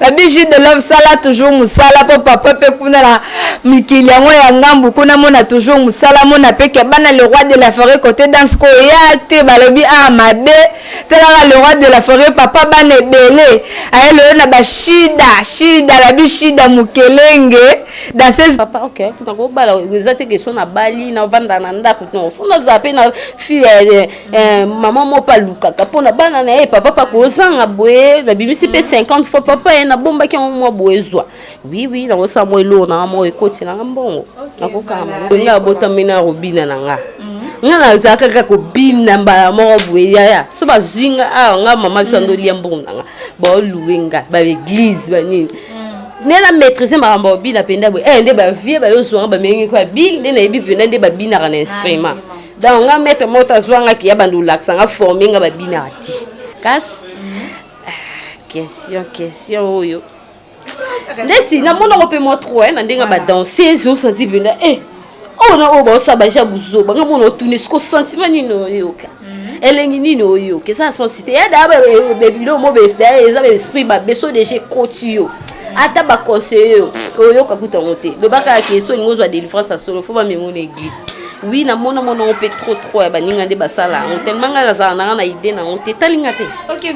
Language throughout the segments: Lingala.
Babi J de Love, sala toujours mosala mpo papa mpe kuna na mikili yango ya ngambu kuna mona toujours mosala, mona mpe ke bana le roi de la forêt côté danse koya te. Balobi a mabe, talaka le roi de la forêt, papa bana ebele aye loyo na bashida shida. Babi Shida Mokelenge, danseuse. Papa, ok, nakobala, eza te question nabali navanda na ndako. Non, faut nazala mpe na fille. Mama moko mpe alukaka mpona bana na ye. Papa mpa kozanga boye, nabimisi mpe 50 fois. Papa ye nabombaki yango mwa boye, ezwa. Oui, nakosala mwa eloko nanga moko, ekoti nanga mbongo, nakokanga nga abotami na kobina na nga. Nga nazala kaka kobina mbala moko boye. Yaya, so bazwi nga awa, nga mama biso andolia mbongo na nga, baoluwe nga baeglise banini nde na maîtrise makambo ya kobina mpenza boye. Nde bavie bayozwanga, bamengi ko babile, nde nayebi mpenza nde babinaka na instrument. Donc nga, maître moko azwangaki ya bando olakisa nga, forme nga, babinaka ti. Kasi question oyo ndeti namonango mpe mwa trop na ndenge badanseuse osanti mpenza oyo na oyo baosala baja buzoba. Nga mona otuni siko, sentiment nini oyoka, elengi nini oyoka? Eza sensi te ya daa biloko mo eza baesprit mabe. So deja ekoti yo, ata baconseiller yo, oyoka kuta yango te. Lobaka ke so olingi ozwa délivrance ya solo, faut bamemo na église. Oui, namona mona yango mpe trop trop ya baninga nde basala yango. Tellement ngai nazala nanga na idée nango te, etalinga te. Ok.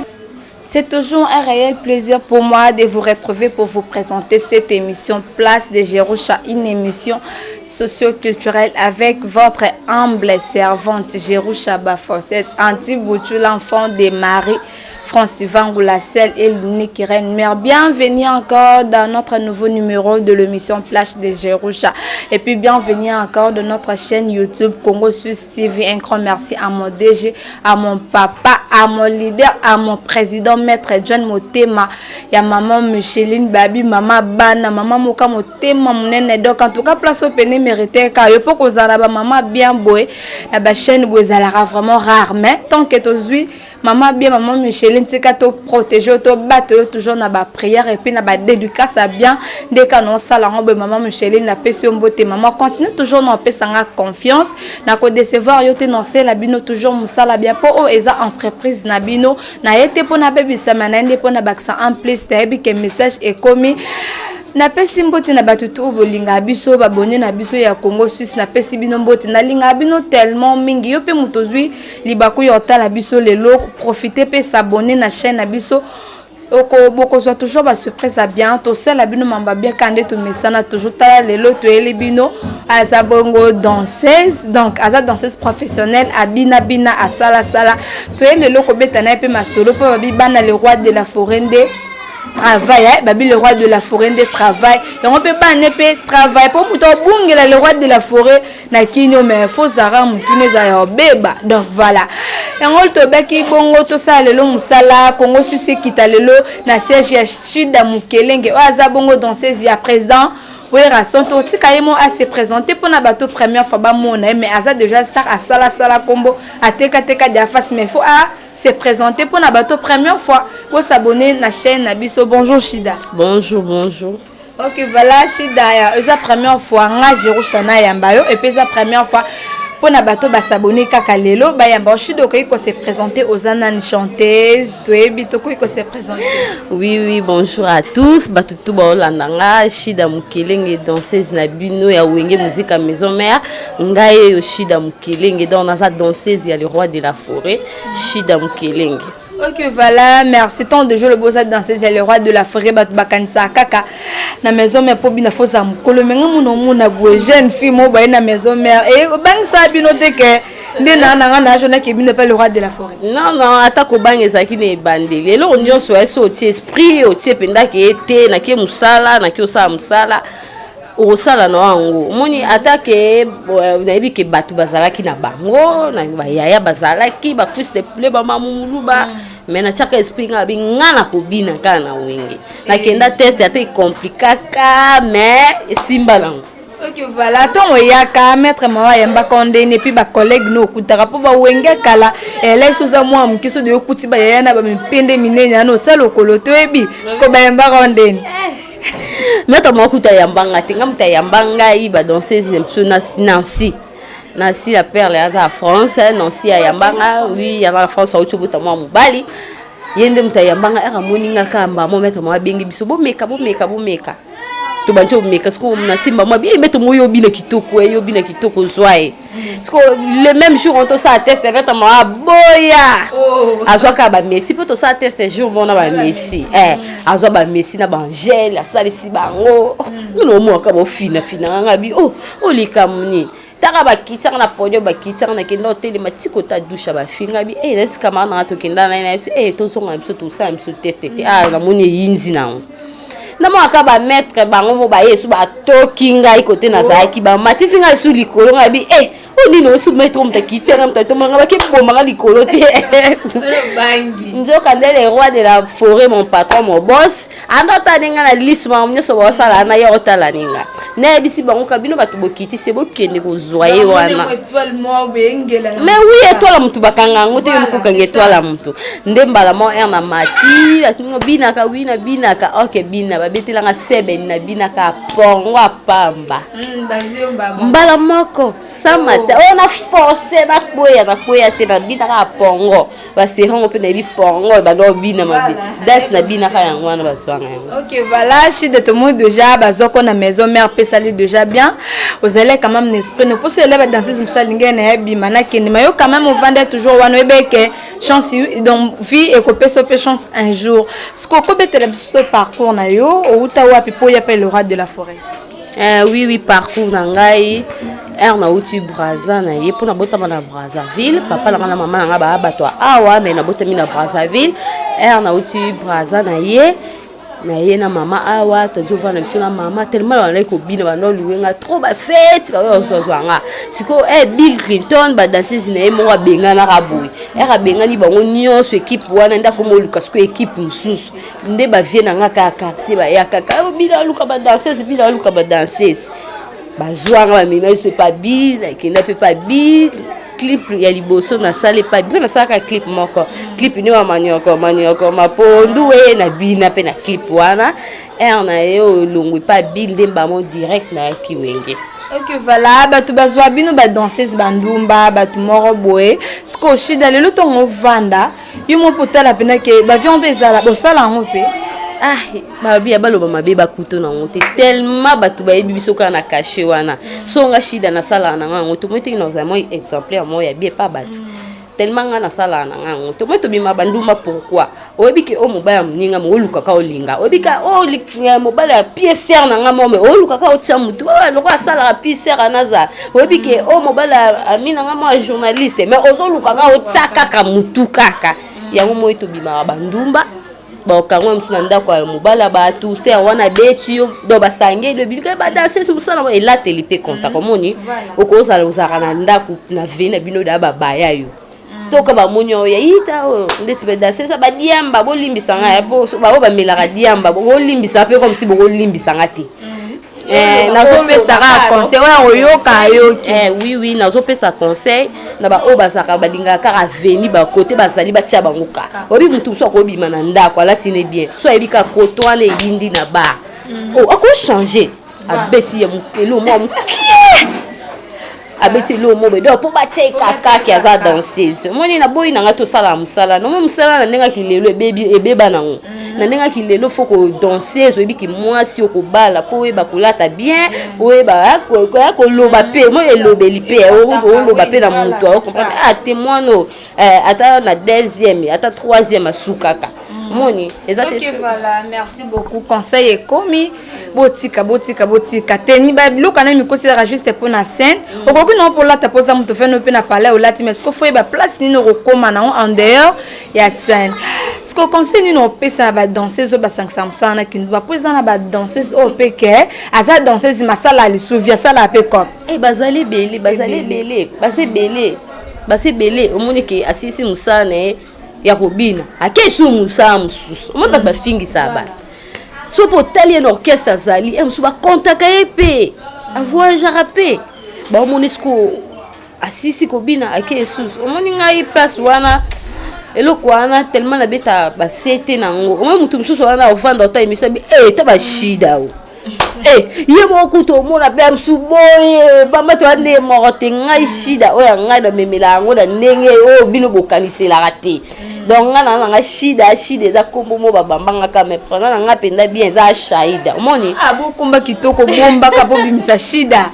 C'est toujours un réel plaisir pour moi de vous retrouver pour vous présenter cette émission Place de Jerusha, une émission socio-culturelle avec votre humble servante Jerusha Bafosset, Anti-Boutou, l'enfant de Marie. Francis Vangoula, celle et l'unique reine mère. Bienvenue encore dans notre nouveau numéro de l'émission Place de Jerusha. Et puis bienvenue encore de notre chaîne YouTube Congo Suisse TV. Un grand merci à mon DG, à mon papa, à mon leader, à mon président, Maître John Motema, ya maman Micheline Babi, maman Bana, maman Moka Motema Munene. Donc en tout cas, place au pene mérité car yo po kozala ba maman bien boy, na ba chaîne boy ezalaka vraiment rare, mais tant que tozui maman bien, maman Micheline, tika to protéger, to battre toujours na ba prière et puis na ba dédicace à bien dès ka non sala ngo boy. Maman Micheline, na pesi yo mbote. Maman, continue toujours na opesanga confiance, na ko décevoir yo te. Non, la bino toujours mosala bien po oyo eza entreprise na bino. Na ye te mpona abebisama na ye nde mpona bakisa. En plus, nayebi ke message ekomi. Napesi mbote na bato tu oyo bolingaka biso, babone na biso ya Congo Suisse. Napesi bino mbote, nalingaka bino tellement mingi. Yo mpe moto ozwi libaku ya otala biso lelo, profite mpe s'abonner na chaîne na biso. Bokozwa toujours basurprise ya bien, tosala bino mamba bien ka nde tomesana toujours. Tala, lelo toyeli bino, aza bongo danseuse, donc aza danseuse professionnelle, abinabina, asalasala. Toyeli lelo kobeta na ye mpe masolo mpo babi bana le roi de la forêt nde travail, eh? Babi le roi de la forêt nde travail yango mpe bana mpe travail mpo moto abungela le roi de la forêt na kini, mais faut zara motuna eza ya obeba. Donc voilà, yango tobaki bongo tosala lelo mosala Congo Suisse ekita lelo na siège ya Shida Mokelenge oyo aza bongo danseuse ya président Werason. Totika ye mo ase présenter mpona bato première fois bamona ye, mais aza déjà star, asalasala nkombo, atekateka dia face, mais faut a se présenter mpona bato première fois bosabonner na chaîne na biso. Bonjour Shida. Bonjour, bonjour. Ok, voilà Shida, eza première fois nga Jerusha nayamba yo, et puis eza première fois mpona bato basabone kaka lelo bayamba. Shida, okoki kose présenter, oza nani, chanteuse, toyebi, tokoki kose présenter. Oui, bonjour à tous, bato tu baolanda nga, Shida Mokelenge, danseuse na bino ya Wenge Musique Maison Mère. Ngai oyo Shida Mokelenge, donc naza danseuse ya le roi de la forêt, Shida Mokelenge. Ok, voilà, merci. Tant de jours le boza danseuse le roi de la forêt, bato bakanisa kaka na maison mère po bina foza mokolo menga mona omona boye jeune fille mo baye na maison mère e obangisa bino te ke nde na nanga na ajonaki bino pa le roi de la forêt? Non, ata kobanga ezalaki na ebandeli. Eloko nyonso ya so otie esprit, otie mpendaki ye te, nake mosala, nake osala mosala, okosala na yango. Omoni, ata ke nayebi ke bato bazalaki na bango na bayaya, bazalaki bacuisse de poulet, bamamumulu ba, mais natiaka esprit nga abi nga na kobina kaka na Wenge. Nakenda test, ata ekomplikaka, mais esimba nango. Ok, voilà. Ntongo eyaka, maître mawa ayambaka ndeni, et puis bacollègue no okutaka mpo bawenge kala elai. So oza mwa moke, so de okuti bayaya na bamipende minene yana, otia lokolo, toyebi siko bayambaka ndeni. Maître moko kuta ayambanga te, nga moto ayamba ngai, badanseuse na biso, Nancy, Nancy la perle, aza ya France. Nancy ayambanga, oui, aza na France, auti obota mwa mobali. Ye nde moto ayambanga ere amoni nga kaka mbamo maître moko abengi biso, bomeka, bomeka, bomeka. Tobandi omeka sikoyo na simba mwa bi maître moko, yo obina kitoko, yo obina kitoko, zwa ye. Sikoyo le même jour on tosala test, maître moko aboya. Azwaka bamessi mpo tosala test jour moko na bamessi. Azwa bamessi na baangele, asalisi bango. Mino omwaka bofinafina nga bi o olikambo nini? Taka bakitianga na podium, bakitianga, nakenda otelema ti kota douche, bafinga bi e nayebisi camarade nanga, tokenda na ye, nayebisi e tozonga na biso, tosala biso test te. Ah, namoni eyinzi nango, namonaka bamaître bango mo baye esu batoki ngai kote nazalaki, bamatisi ngai esu likolo. Ngai bi e o nini osu maître moto akitianga, moto atomanga, bakebomanga likolo te. Nzoka nde le roi de la forêt, mon patron, mon boss, anda otala ndenge na lisu, makambo nyonso baosala na ye, otala ninga. Nayebisi bango ka bino bato bokiti se bokende kozwa ye wana. Mais oui, étoile motu bakanga yango te, yo mokokanga étoile ya motu nde. Mbala mo aire na mati, bato mingo binaka, wi na binaka, ok, bina, babetelanga sebeni, na binaka pongo apamba. Mbala moko samata oyo na force, nakweya, nakweya te, nabinaka ya pongo, baserango mpe nayebi pongo, banda obina mabe danse, nabinaka yango wana, bazwanga yango. Ok, voilà, Shida, tomoni déjà bazwako na maison mère mpe esali déjà bien. Ozali quand même na esprit no mposo ele badanseuse mosusu alingi na ye bima nakende ma yo quand même ovanda toujours wana, oyeba ke chance, donc vie ekopesa mpe chance un jour. Siko okobetela biso to parcours na yo, outa wapi mpo oya mpe le roi de la forêt? Oui, parcours na ngai, ere nauti Braza na ye mpo nabotama na Brazzaville. Papa na ngai na mama na ngai baya bato ya awa, me nabotami na Brazzaville. Ere nauti Braza na ye, na ye na mama awa, todi ovanda biso na mama. Tellement bandaki kobina, banda oluwe nga trop, bafete baoyo bazwazwa nga. Sikoyo Bill Clinton, badanseuse na ye moko abenganaka boye, ere abengani bango nyonso, équipe wana nde akoma oluka sikoyo équipe mosusu. Nde bavie na nga kaka quartier, baya kaka bina aluka badanseuse, bina aluka badanseuse, bazwanga, bamema biso epa Bill. Akenda mpe pa Bill. Clip ya liboso nasala epa mpe nasalaka clip moko, clip nde wa manioko manioko mapondu e na bina mpe na clip wana. Aire na ye oyo elongwe epa Bill nde mbamo direct nayaki Wenge. Ok, voilà, bato bazwa bino badanseuse, bandumba, bato moko boye. Sikoyo Shida, lelo ntongo ovanda yo mo mpo otala mpena ke bavion mpe ezala bosala yango mpe. Ah, balobi ya baloba mabe, bakuto nango te, tellement bato bayebi biso kaka na cachet wana. So nga Shida nasalaka na nga yango, tomoi teki nazala mwa exemplaire moko ya bien pa bato, tellement nga nasalaka na nga yango. Tomoi tobima bandumba, pourquoi? Oyebi ke oyo mobali ya moninga mo olukaka olinga, oyebi ka oyo mobali ya piesere na nga mo, me olukaka otia motu lokola asalaka piesere anaza. Oyebi ke oyo mobali ami na nga mo ya journaliste, mais ozolukaka otia kaka motu kaka yango. Moi tobimaka bandumba, baokangwa mosusu na ndako ya mobali ya bato, ser wana abeti yo, donc basangeli ebimi kaka badanseuse. Mosala elateli mpe contact, omoni okozala ozalaka na ndako na ve na bino da babaya yo, toka bamoni oyo yayita oyo ndesi badanseuse badiamba, bolimbisa ngai bao bamelaka diamba, bokolimbisa mpe comme si bokolimbisanga te. Nazopesaka conseil oyo oyoka ayoki. Oui, nazopesa conseil na baoyo bazalaka, balingaka kaka veni bakote bazali, batia bango ka. Oyebi motu mosusu akobima na ndako alati ne bien, so ayebi kaka koto wana eyindi na bar, akochange, abeti ya mokelo mwa mokie, abeti eloko moko boye, donc mpo batia kakaki aza danseuse. Omoni, naboyi na ngai tosalaka mosala nomo, mosala na ndenge aki lelo ebeba nango na ndenge aki lelo. Faut ko danseuse, oyebiki mwasi okobala, faut oyeba kolata bien, oyeba koloba mpe mo elobeli mpe oloba mpe na moto acomprendre. Ah te, mwana ata na deuxième, ata troisième asukaka, moni eza te. Ok, voilà, merci beaucoup. Conseil ekomi, botika, botika, botika teni biloko na mikosi ezaka juste mpo na scène. Okoki nango mpo olata mpoza moto fene mpe na palais olati, mais siko faut oyeba place nini okokóma nango en dehors ya scène. Siko conseil nini opesa na badanseuse oyo basangisa mosala na kindumba, mpo eza na badanseuse oyo mpe ke aza danseuse, masala lisuvi, asalaka mpe cop? Bazali ebele, bazali ebele, baza ebele, baza ebele. Omoni ke asilisi mosala na ye ya kobina, ake esu mosala mosusu. Omoni bato bafingisaka bato, so mpo otali ye na orchestre azali e mosusu, bakontaka ye mpe avoyageaka mpe baomoni. Siko asisi kobina, ake esusu. Omoni ngai place wana, eloko wana tellement nabeta basete nango. Omoni motu mosusu wana ovanda ota émission abi e ta bashida o. Eh, ye moko kutu omona mpe mosu boye bamati wa ndenge moko te. Ngai shida oyo ya ngai, namemela yango na ndenge oyo bino bokaniselaka te. Donc ngai na nanga Shida. Shida eza nkombo mo babambangaka, mais prénom na ngai mpenza bien eza Shaida, omoni. Ah, bokomba kitoko, bombaka mpo bimisa Shida.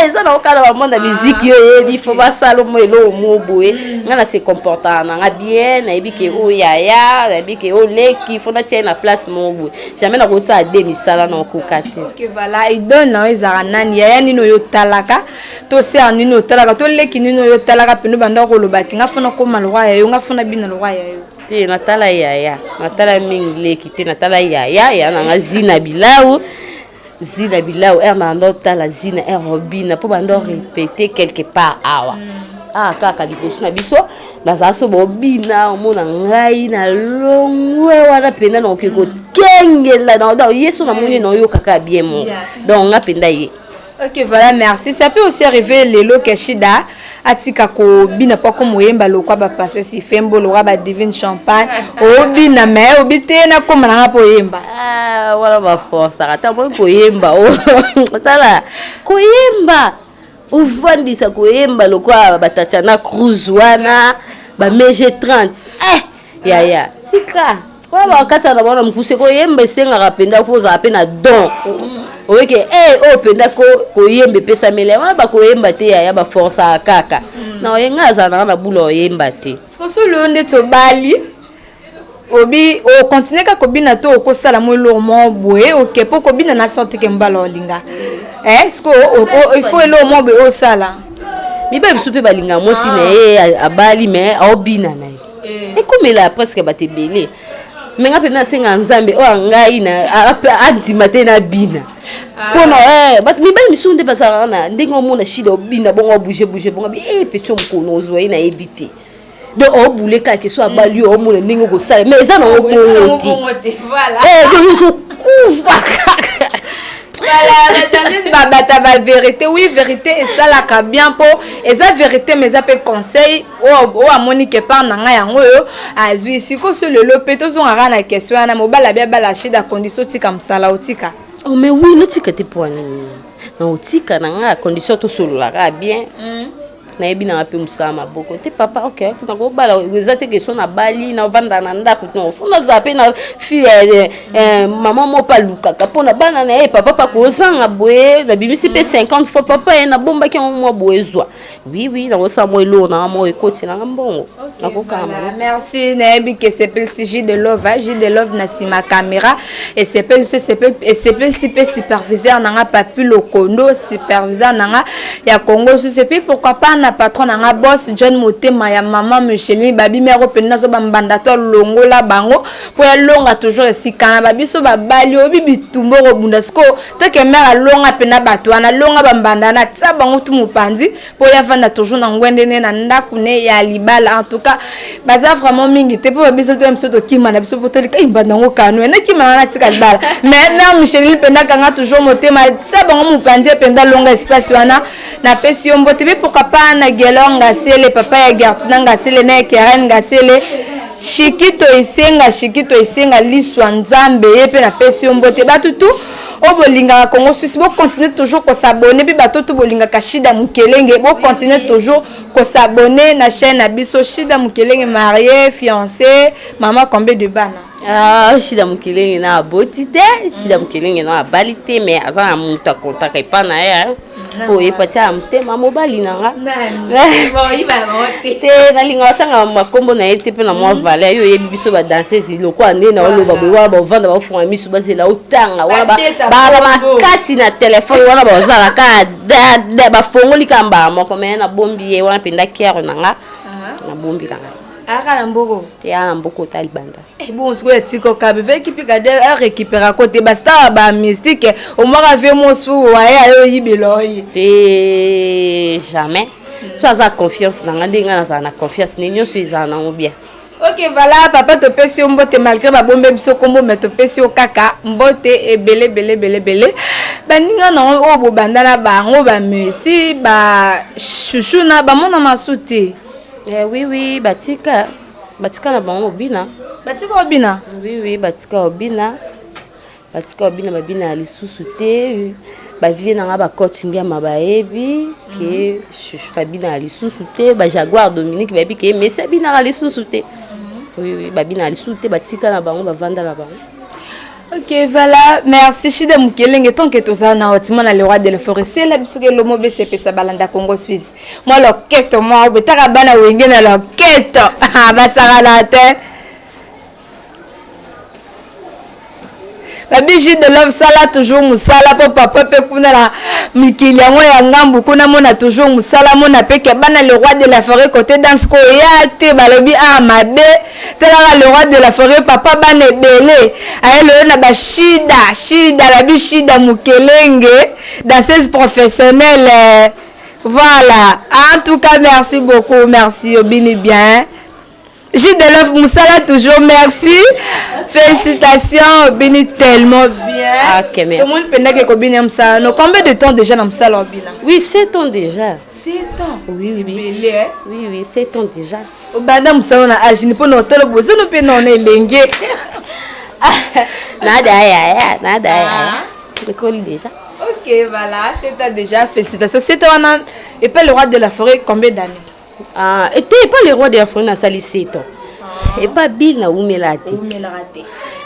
Eza na okala bamonde ya miziki oyo oyebi, fo basala mo eloko mo boye. Ngai na se comportaka nanga bien, nayebi ke oyo yaya, nayebi ke oyo leki, fo natia ye na place moko boye. Jamais nakotia de misala na okoka te. Ok, voilà. Idole na yo ezalaka nani? Yaya nini oyo otalaka, to sœur nini otalaka, to leki nini oyo otalaka pene banda kolobaki: "Nga fona koma lokwa ya yo, nga fona bina lokwa ya yo"? Te, natala yaya, natala mingi leki te, natala yaya ya nanga Zina Bilau. Zina Bilau, ere na banda otala Zina, ere obina mpo banda orépété quelque part awa awa kaka liboso na biso, bazala so bobina, omona ngai na longwe wana mpenza nakoki kokengela. Donc ye so namoni, naoyoka kaka bien moko. Donc nga mpenza ye. Ok, voilà, merci. Ça peut aussi arriver lelo ke Shida atika kobina mpo akomoyemba lokwa bapase sifembo, lokwa badivine champagne, obina me obi te, nakóma nanga mpo oyemba. Ah, wana baforsaka ata moi koyemba. Tala, koyemba, ovandisa koyemba lokwa batatiana Cruz wana, bamege 30, eh, yaya, tika wana bakata na bango na mokuse. Koyemba esengaka mpenza fo ozala mpe na don, oyeke e oyo mpenza koyemba epesameli wana. Bakoyemba te yaya, baforsaka kaka na oye. Ngai azala nanga na bula oyemba te. Sikoso oyo ndeti obali, obi okontinue kaka kobina to okosala mo eloko moko boye oke mpo kobina na sorte ke mobala olinga? Siko il faut eloko moko boye osala. Mibali mosusu mpe balinga mwasi na ye abali, mais aobina na ye, ekomela presque bato ebele. Me nga mpenza nasenga Nzambe oyo ngai andima te nabina mpona bato. Mibali misusu nde bazalaka na ndenge omona Shida obina bongo, obouge bouge bongo, e petit mokolo ozwa ye, nayebi te. Donc obule kaka so abali yo, omona ndenge okosala, mais eza nango bongo te. Donc ozokufa kaka. Voilà, badanseuse babata bavérité. Oui, vérité esalaka bien mpo eza vérité, mais eza mpe conseil oyo amoni ke part na ngai yango oyo azwi. Sikoyo so lelo mpe tozongaka na question wana, mobali abi abala Shida, condition otika mosala, otika? Oh, mais oui, notika te. Mpo nini na otika na ngai? Condition tosololaka bien, nayebi nanga mpe mosala maboko te, papa. Ok, nakobala, eza te question nabali navanda na ndako. Non, fo nazala mpe na fille mama moko mpe alukaka mpona bana na ye, papa mpe kozanga boye. Nabimisi mpe 50 fois, papa ye nabombaki yango mwa boye, ezwa. Oui, nakosala mwa eloko nanga moko, ekotielanga mbongo, nakokanga. Merci. Nayebi ke esepelisi J de Love, J de Love na nsima caméra, esepelisi, esepelisi mpe superviseur nanga Papi Lokondo, superviseur nanga ya Congo Suisse, et puis pourquoi pas na patron nanga, boss John Motema ya mama Micheline Babi Mero. Mpenza nazo bambanda to alongola bango mpo yalonga toujours esika na babiso babali oyebi bitumba okobunda. Sikoyo toke mare alonga mpena bato wana, alonga bambanda wana, atia bango tu mopanzi mpo ya vanda toujours na ngwende ne na ndako ne ya libala. En tout cas baza vraiment mingi te mpo babiso to biso tokima na biso mpo telika imbanda yango kano nakima na natika libala. Mais mare Micheline mpenza kanga toujours motema, atia bango mopanzi mpenza, alonga espace wana. Napesi yo mbote mpe pourquoi pas na Gelor Ngasele, papa ya Gertina Ngasele na ya Keren Ngasele, Shikito Esenga, Shikito Esenga liswa Nzambe ye mpe napesi yo mbote. Bato tu oyo bolingaka Congo Suisse, bocontinue toujours kos'abonner. Mpe bato tu bolingaka Shida Mokelenge, bocontinue toujours kos'abonner na chaîne na biso. Shida Mokelenge, marié, fiancé, mama combien de bana? Ah, Shida Mokelenge na aboti te, Shida Mokelenge na abali te, mais aza na moto akontaka epa na ye oyo epatia ya motema, mobali na nga te. Nalingaka ntanga makombo na ye te mpe na mwa valeur. Yo oyebi biso badanseuse lokola nde na oloba boye wana, baovanda, baofunga miso, bazela otanga wana, bala makasi na telefone wana, bazala kaka bafongoli kaka mbala moko. Me nabombi ye wana mpenza kere na nga, nabombi na ngai. Aka na mboko? Te, aa na mboko ota libanda. Bon, sikoyo atika okabe veki mpe kade arécupéra kote bastar bamystique, omwaka vie mosu waye aye oyibela oye. Te, jamais. So aza confiance na nga ndenge nga nazala na confiance ne nyonso, ezala nango bien. Ok, voilà, papa, topesi yo mbote malgré babombe biso kombo, me topesi yo kaka mbote ebele ebele ebele ebele. Baninga nango oyo bobanda na bango, bamesi bashushu na bamonana su te? Oui, batika, batika na bango obina. Batika obina? Oui, batika obina. Batika kobina, babina lisusu te. Ba vieux na nga, bacoach Ngiama, bayebi ke Chouchou abinaka lisusu te. Bajaguar Dominique bayebi ke Messi abinaka lisusu te. Oui, babinaka lisusu te, batika na bango, bavanda na bango. Ok, voilà, merci Shida Mukelenge. Tant que toza na otima na le roi de la forêt, c'est la biso ke lomo bese pesa balanda Congo Suisse. Moi loketo, moi obetaka bana wenge na loketo. Basaka te. Babi de Love, sala toujours mosala mpo papa mpe kuna na mikili yango ya ngambu kuna mona toujours mosala, mona mpe ke bana le roi de la forêt côté danse koya te. Balobi a mabe talaka le roi de la forêt, papa bana ebele aye loyo na bashida shida. Babi Shida Mokelenge, danseuse professionnelle. Voilà, en tout cas merci beaucoup, merci, obini bien. J de Love, mosala toujours, merci. Félicitations, obini tellement bien. Ok, merci. Tout le monde pendant que kobini mosala. No, combien de temps déjà na mosala obina? Oui, 7 ans déjà. 7 ans. Oui. Ebele, hein? Oui, 7 ans déjà. Obanda mosala na âge ni pona otolo bozano pe na ona elenge. Nada yaya, nada yaya. Ekoli déjà. Ok, voilà, 7 ans déjà. Félicitations. 7 ans wana et pas le roi de la forêt combien d'années? Ah, ete epa le roi de la forêt nasali 7 ans. Epa Bill naumela te. Oumelaka te.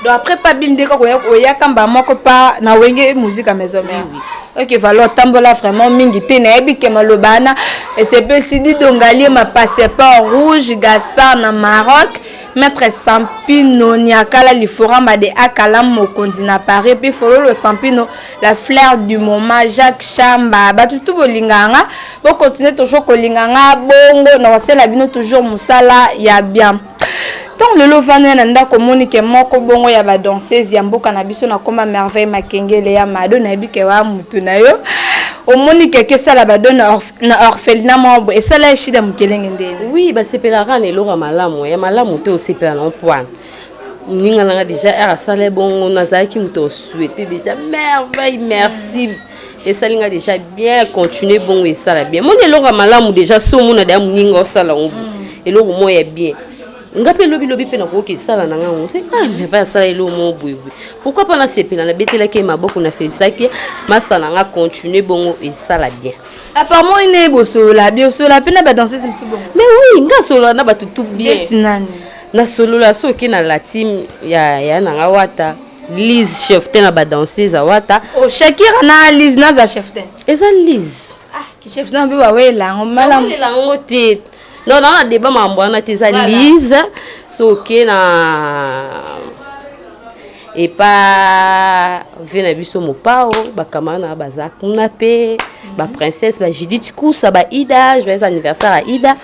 Donc après pas Bill nde kaka oyaka mba moko pa na Wenge Musique ya Maison Mère. Ok, voilà, otambola vraiment mingi te. Nayebi ke maloba wana esepesi Didongalie ma passeport rouge, Gaspard na Maroc, maître Sampino Niakala Liforamba de Akala mokonzi na Paris, puis Fololo Sampino, la fleur du moment, Jacques Chamba. Bato tu bolingaka nga, bocontinue toujours kolinga nga bongo na kosala bino toujours mosala ya bien. Ntango lelo ovanda na ndako, omoni ke moko bongo ya badanseuse ya mboka na biso nakoma Merveille Makengele ya Mado, nayebi ke wa mutu na yo, omoni keke esala bado na orphelinat moko boye, esala ye Shida Mokelenge ndeni? Oui, basepelaka na eloko ya malamu, ya malamu te, osepela na mpwana moninga nanga déjà ere asala bongo. Nazalaki moto osouhaite déjà Merveille merci, esali nga déjà bien, continue bongo, esala bien. Moni eloko ya malamu déjà, so omona deya moninga osala yango eloko moko ya bien, nga mpe lobilobi mpe nakoki esala na ngango. Ah, Merveille asala eloko moko boyeboye, pourquoi mpa nasepela? Nabetelaki ye maboko, na félicitaki masa na nga, continue bongo, esala bien. Apparemment ine bosolola bien, osolola mpe na badanseuse mosusu bongo? Mais oui, nga asolola na bato tout bien. Neti nani? Nasolola soki na la team ya nanga wata, Lise chef te na badanseuse awata. Oh, Shakira na Lise naza chef te? Eza Lise. Ah, chef te mpe bawela yango malamu. Bawelela yango te, non, naa na débat makambo wana te. Eza Lise. Soki na epa vieux na biso Mopao, bacamarade na baza kuna mpe, baprincesse, bajudith Kusa, baida, joyeux anniversaire ya Ida.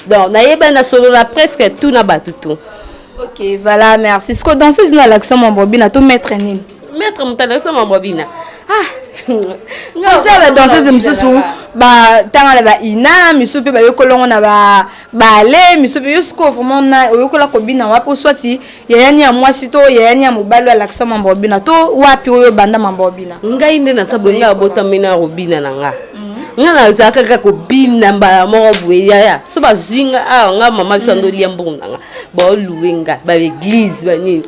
Donc nayeba, nasolola presque tout na bato tout. Ok, voilà, merci. Siko danseuse na alakisa mambo bina to maître nini? Maître moto alakisa mambo bina, ah. Eza badanseuse mosusu batanga na baina misusu mpe bayokolongo na bale misusu mpe. Yo sikoyo vraiment na oyokola kobina wapi? Oswati yayani ya mwasi to yayani ya mobali oyo alakisa mambo obina, to wapi oyo obanda mambo obina? Ngai nde naza boye, ngai abotami na kobina na nga. Nga nazala kaka kobina mbala moko boye, yaya. So bazwi nga awa, nga mama biso andolia mbongo na nga, baoluwe nga baeglise banini,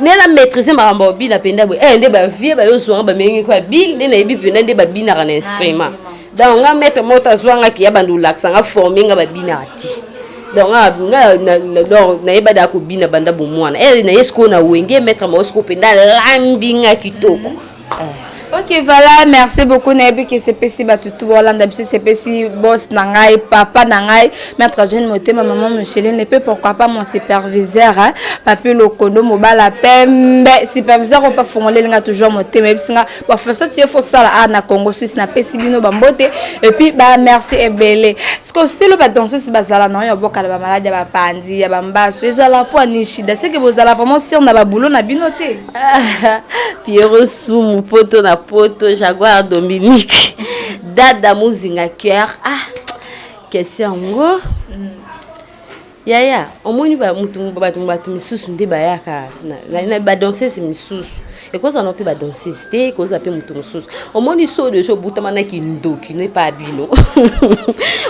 nde na maîtrise makambo ya kobina mpenza boye. Nde bavieux bayozwanga, bamengi kwa bile, nde nayebi mpenza nde babinaka na instrument. Donc nga maître moko azwangaki ya bando olakisa nga, forme nga, babinaka te. Donc nga donc nayeba da kobina banda bomwana. Naye sikoyo na Wenge, maître moko sikoyo mpenza alambi nga kitoko. Ok, voilà, merci beaucoup. Nayebi ke sepesi bato tu bolanda biso, sepesi boss na ngai, papa na ngai, maître Jeune Motema, maman Micheline, et puis pourquoi pas mon superviseur, hein, Papi Lokondo, mobala pembe, superviseur oyo pafongoleli nga toujours motema, yebisi nga bafasa tie fosala a na Congo Suisse. Napesi bino bambote et puis ba merci ebele. Siko stilo badanseuse bazala na oyo bokala bamaladi ya bapandi ya bambasu ezala po ani shida seke bozala vraiment sûr na babulo na bino te? Piero Sumu poto na poto, Jaguar Dominique, Dada Muzinga Cœur. Ah, question yango, yaya, omoni bato misusu nde bayaka na badanseuse misusu, ekozala mpe badanseuse te, ekozala mpe motu mosusu. Omoni so deja obutama na kindoki no epa bino,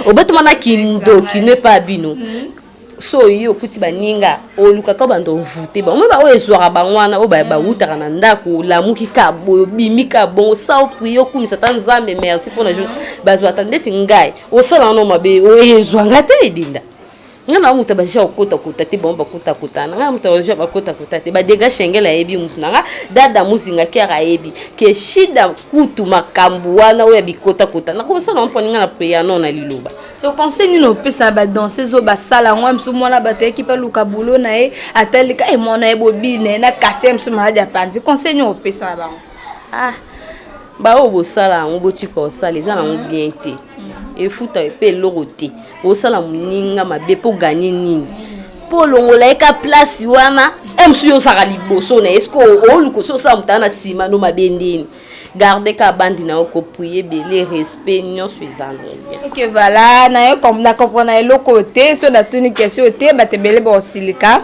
obotama na kindoki no epa bino. So oye okuti baninga, olukaka obanda ovute bango ba oyo ezwaka bango wana, oyo bawutaka na ndako, olamuki ka boye, obimi ka bongo sa oprie, okumisa ata Nzambe merci mpona jour. Bazwa ata ndeti ngai osala wana mabe, oyo ezwanga te, edinda nga na moto baja kokotakota te. Bango bakotakota na nga, moto baja bakotakota te. Badega Shengel ayebi motu na nga, dada Muzinga Kiara ayebi ke shida kutu makambo wana oyo ya bikotakota nakosala mponi nga na priya no na liloba. So conseil nini opesa na badanseuse oyo basala yango? Mosu mwana bato ayaki mpe aluka bulo na ye, atalika e mwana ye bobine na kasi ye mosu maladi apanzi. Conseil nini opesa na bango? Ah, baoyo bosala yango, botika kosala, eza nango bien te, efuta mpe eloko te. Osala moninga mabe mpo ganye nini? Mpo olongola ye ka place wana, e mosusu yo osaka liboso na ye, ceque oluka osi osala moto wana na nsima no mabe ndeni. Garde ka bandi na yo, koprie ebele, respect nyonso eza nango bien. Ok, voilà, na yo na comprendre eloko te. So natuni question te, bato ebele baosilika.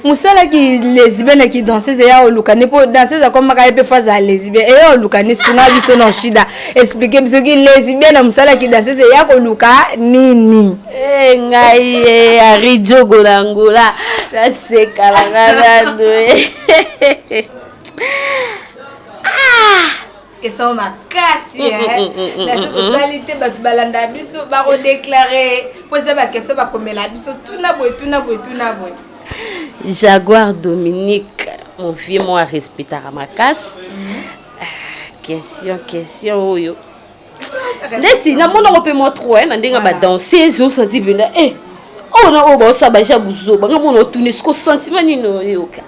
Mosalaki lesbienne ki danseuse eya oluka nde mpo danseuse akomaka ye mpe fo azala lesbienne, eya oluka nde. Sunga biso na shida, explike biso ki lesbienne na mosalaki danseuse eya koluka nini? Eh, ngai ye Ari Diogo na Angola, nasekalaka nano. Question makasi na soki osali te, bato balanda biso bakodeklare mpo eza baquestion bakomela biso, tuna boye, tuna boye, tuna boye. Jaguar Dominique, mon vieux, moi respectaka makasi. Question oyo neti namonango mpe mwa trop na ndenge ya badanseuse, osanti mpenza e oyo na oyo baosala baja buzoba. Nga mona otuni siko sentiment nini oyoka,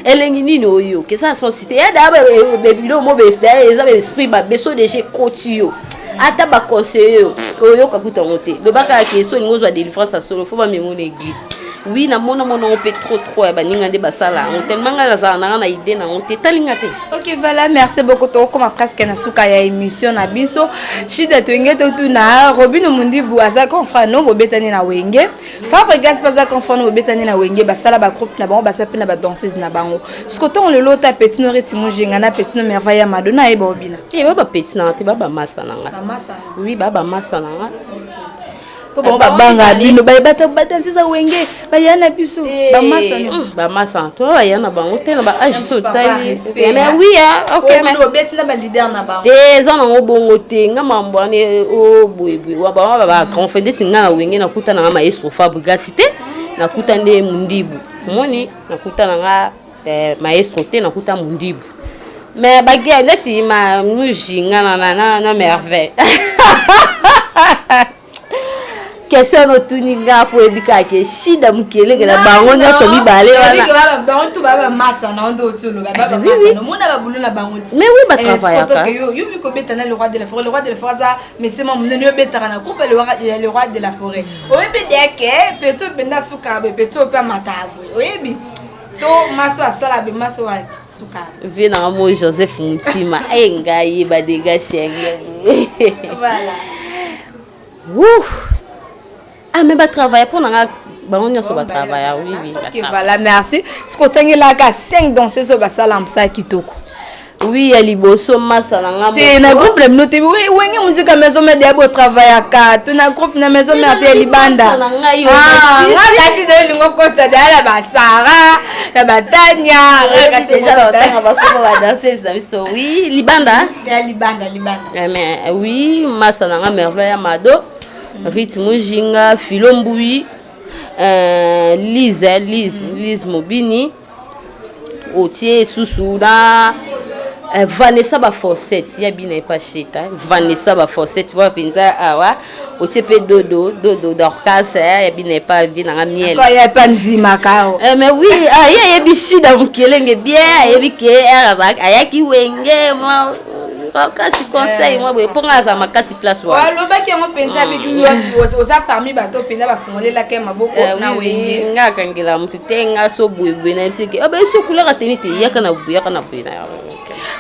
elengi nini oyoka, eza sensi te. Ya daa biloko mo eza baesprit mabe, so deja ekoti yo, ata baconseiller yo, oyoka kuta yango te. Lobaka ke so olingi ozwa délivrance ya solo, fo bamemo na église. Oui, namona mona yango mpe trop trop ya baninga nde basala yango, tellement ngai nazala nanga na idée nango te, etalinga te. Ok, voilà, merci beaucoup. Tokokoma presque na suka ya émission na biso. Shida, toyenge totuna Robino Mundibu aza confrère no, bobetani na Wenge. Fabregas mpe aza confrère no, bobetani na Wenge. Basala bagroupe na bango, baza mpe na badanseuse na bango. Siko ntongo lelo ota petit no Reti Mojinga na petit no Merveille ya Madonna ayeba obina. Te, ba bapeti nanga te, ba bamasa nanga. Oui, ba bamasa nanga. Mpo bango babanga bino, bayebata badanseuse ya Wenge baya na biso bamasa no. Bamasa to baya na bango te na baage so otali, mais oui, ok. Mais obeti na baleader na bango. Te, eza nango bongo te. Nga mambo wana o boyeboye, bango ba grand frère ndeti nga na Wenge, nakuta nanga maestro Fabregas te, nakuta nde Mundibu. Omoni, nakuta nanga maestro te, nakuta Mundibu. Mais bagia ndeti ma Mujinga na Merveille. Question otuni nga po oyebi kaka ke shida mokeleke na bango nyonso mibale. Bango tu baba masa na ndo oti oloba baba masa no mona babulu na bango ti. Mais oui, batravaillaka. Yo mi kobeta na le roi de la forêt. Le roi de la forêt aza mesema monene, yo obetaka na groupe le roi de la forêt. Oyebi deke petit openda suka boye, petit ope amataka boye, oyebi ti to maso asala be maso asuka. Vie nanga mo Joseph Mutima e ngai badega shenge. Voilà. Ouh. Ah, mais batravaille mpo nanga bango nyonso batravailla, oui. Ok, voilà, merci. Soki otangelaka 5 danseuses oyo basala mosala kitoko. Oui, ya liboso masa na nga. Te, na groupe na bino te, Wenge Musica Maison Mère ya botravaillaka to na groupe na Maison Mère te, ya libanda. Na ngai. Nga kasi na olingo kota deya na basara na batania. Kasi déjà batanga bakoma badanseuse na biso, oui, libanda. Ya libanda, libanda. Mais oui, masa na nga Merveille ya Mado, Rit Mujinga, Filo Mbui, Lise Lise Lise Mobini, otie susu na Vanessa Baforcette ya bina epa sheta Vanessa Baforcette wana mpenza awa, otie mpe Dodo Dodo Dorcas ya bina epa vi nanga miel. Ya epa ndimaka. Mais oui, ah, ye ayebi shida mokelenge bien, ayebi ke ayaki Wenge mwa kasi conseil mwa boye mpo nga azala makasi place wana. Alobaki yango mpenza, biki oza parmi bato mpenza bafungolelaka ye maboko na Wenge. Nga akangela motu te, nga so boyeboye na yebisi ke esi okulaka teni te, yaka na boye, yaka na boye na yango.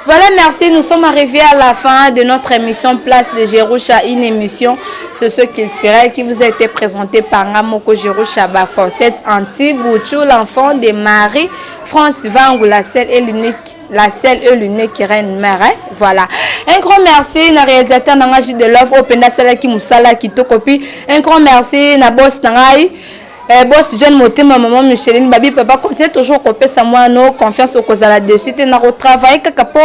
Voilà, merci. Nous sommes arrivés à la fin de notre émission Place de Jerusha, une émission socio-culturelle qui vous a été présentée par Ramoko Jerusha Baforcette Anti-Bouchou, l'enfant de Marie France Vangou, la seule et l'unique, la seule et l'unique reine mère, hein? Voilà. Un grand merci na réalisateur nanga de Love Openda Salaki Musala Kitoko. Un grand merci na boss nangai. Eh, boss John Motema, maman Micheline, babi papa, continue toujours kopesa mwana confiance okozala dessus te na kotravailler kaka po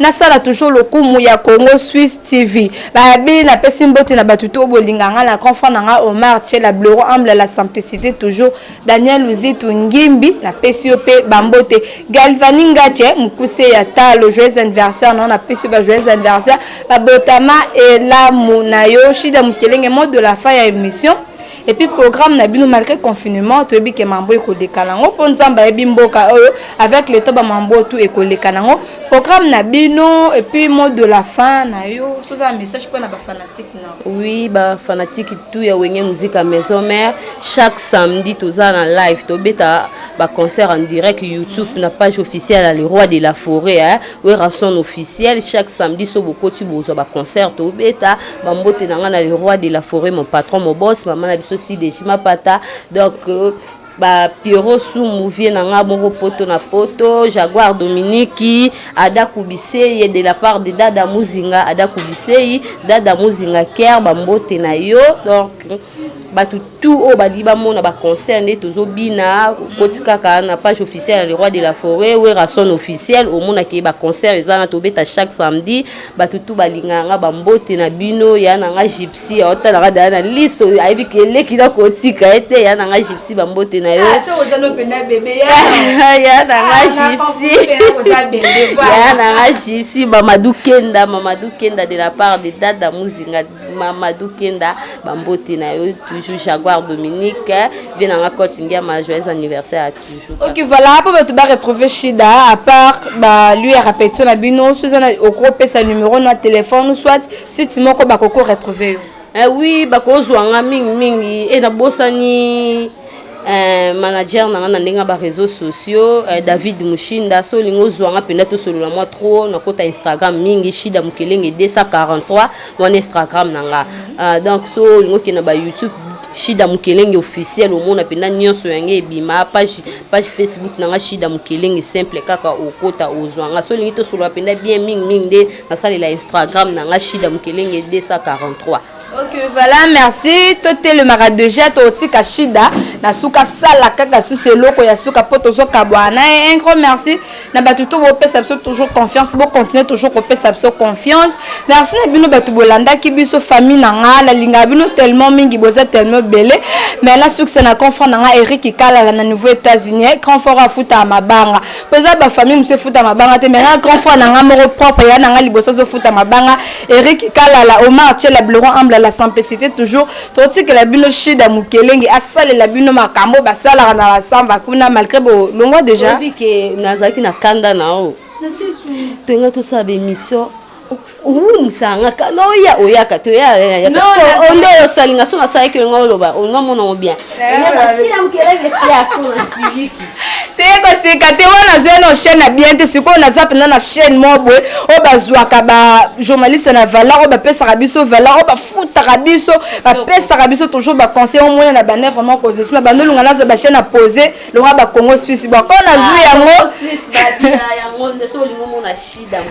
nasala toujours lokumu ya Congo Suisse TV. Babi napesi mbote na bato to bolinga nga na grand frère na nga Omar Tchela Bloro humble la simplicité toujours Daniel Luzitu Ngimbi napesi yo pe bambote Galvani Ngache mukuse ya talo joyeux anniversaire na napesi yo ba joyeux anniversaire babotama elamu na yo Shida Mukelenge mot de la fin ya émission. Et puis programme na bino malgré confinement toyebi ke mambo ekoleka nango mpo Nzambe ayebi mboka oyo avec le temps ba mambo tout ekoleka nango programme na bino. Et puis mot de la fin na yo soza message mpo na ba fanatique na. Oui, ba fanatique tout ya Wenge Musica Maison Mère, chaque samedi toza na live tobeta ba concert en direct YouTube na page officielle ya le roi de la forêt, hein, Werrason officiel. Chaque samedi so bokoti bozwa ba concert tobeta. Bambote na nga na le roi de la forêt, mon patron, mon boss, mama na biso Sideji Mapata. Donc ba Pierrot Sumu vie na nga moko poto na poto, Jaguar Dominique, Ada Kubisei de la part de Dada Muzinga, Ada Kubisei, Dada Muzinga Ker, bambote na yo. Donc bato tout oyo balingi bamona ba concert nde tozobina, okoti kaka na page officielle ya le roi de la forêt Werrason officiel, omonaki ba concert eza na tobeta chaque samedi. Bato tout balingaka nga, bambote na bino. Ya na nga Gypsy aotalaka daya na liso, ayebi ke eleki na kotika ye te. Ya na nga Gypsy, bambote na yo. Ya na nga Gypsy, ya na nga Gypsy, Mamadou Kenda, Mamadou Kenda de la part de Dada Muzinga, Mamadou Kenda, bambote na yo toujours. Jaguar Dominique vie na nga cote ngiama, joyeux anniversaire à toujours. Ok, voilà, mpo bato baretrouve Shida à part ba lieu ya répétition na bino, so eza na okopesa numéro na téléphone soit site moko bakoko retrouve yo. Eh oui, bakozwa nga mingimingi e nabosani manager na nga na ndenge ya baréseaux sociaux, David Mushinda. So olingi ozwa nga mpenza tosolola mwa trop, nakota Instagram mingi, Shida Mokelenge 243 wana Instagram na nga. Donc so olingi okende na baYouTube, Shida Mokelenge officiel, omona mpenza nyonso yango ebima. Page Facebook na nga, Shida Mokelenge simple kaka, okota ozwa nga. So olingi tosolola mpenza bien mingimingi nde nasalela Instagram na nga, Shida Mokelenge 243. Ok, voilà, merci. Totelemaka déjà, totika Shida na suka, sala kaka susu eloko ya suka mpo tozokabwana na ye. Un grand merci na bato to bopesa biso toujours confiance, bocontinue toujours kopesa biso confiance. Merci na bino bato bolandaki biso, famille na nga, nalingaka bino tellement mingi, boza tellement ebele. Mais nasukisa na confrère na nga Eric Kalala na niveau États-Unis, grand frère afutaka mabanga po eza bafamille mosusu efuta mabanga te, mais nga grand frère na nga moko propre ya na nga liboso azofuta mabanga, Eric Kalala, Omar Tiela Bleron humble la simplicité toujours. Totikela bino Shida Mokelenge asalela bino makambo basalaka na basamba kuna malgré bolongwa déjà. Oyebi ke nazalaki na kanda na o toyenga tosala baémission, owumisaka nga kanda, oya oyaka te oya nde osalinga so nasalaki olinga oloba olinga monango bien. Shida Mokelenge fiaso na siliki. Te, koseka te, wana nazwi na chaîne ya bien te. Sikoyo naza mpenza na chaîne moko boye oyo bazwaka bajournaliste na valeur, oyo bapesaka biso valeur, oyo bafutaka biso, bapesaka biso toujours baconseil. Omona na bane vraiment kozesi na bando olunga nazwa bachaîne ya posé longa baCongo Suisse. Bon, ko nazwi yango.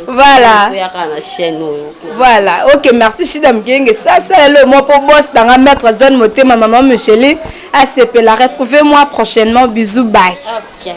Voilà. Oyaka na chaîne oyo. Voilà, ok, merci Shida Mokenge. Sasa lelo mo po boss nanga maître John Motema, maman Micheline asepela. Retrouvez moi prochainement, bisous, bye. Ok.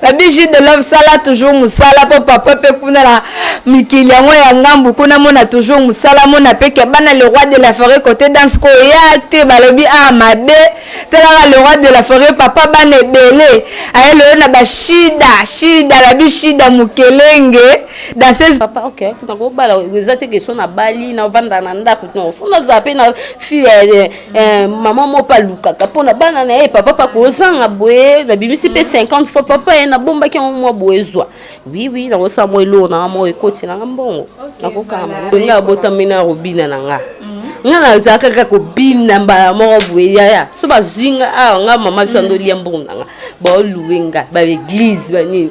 Babi Jus de Love, sala toujours mosala mpo papa mpe kuna na mikili yango ya ngambu kuna mona toujours mosala, mona mpe ke bana le roi de la forêt côté danse koya te. Balobi a mabe, talaka le roi de la forêt, papa bana ebele, aye loyo na bashida shida. Babi shida mokelenge danseuse. Papa, ok, nakobala, eza te question nabali, navanda na ndako. Non, faut nazala mpe na fille, mama moko mpe alukaka mpona bana na ye, papa mpe kozanga boye. Nabimisi mpe 50 fois, papa ye nabombaki yango mwa boye, ezwa. Oui, nakosala mwa eloko nanga moko, ekotielanga mbongo, nakokanga nga abotami na kobina na nga. Nga nazala kaka kobina mbala moko boye. Yaya, so bazwi nga awa, nga mama biso andolia mbongo na nga, baoluwe nga baéglise banini,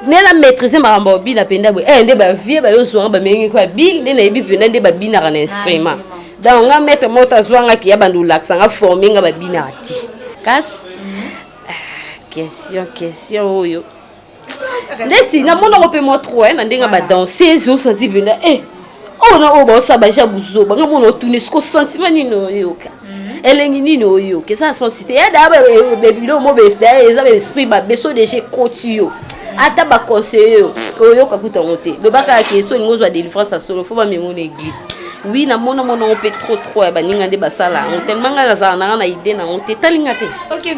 nde na maîtrise makambo ya kobina mpenza boye. Nde bavie bayozwanga, bamengi babile, nde nayebi mpenza nde babinaka na instrument. Donc nga maître moko azwangaki ya bando olakisa nga, forme nga, babinaka te. Kasi question oyo ndeti namonango mpe mwa trop na ndenge badanseuse, osanti mpenza oyo na oyo baosala baja buzoba. Nga mona otuni siko sentiment nini oyoka, elengi nini oyoka, eza na sensi te. Ya daa biloko mo eza baesprit mabe, so deja ekoti yo, ata baconseiller yo, oyoka kuta yango te. Lobaka ya ke so olingi ozwa délivrance ya solo, faut bamema na église. Oui, namona mona yango mpe trop trop ya baninga nde basala yango, tellement ngai nazala nanga na idée nango te, etalinga te. Ok.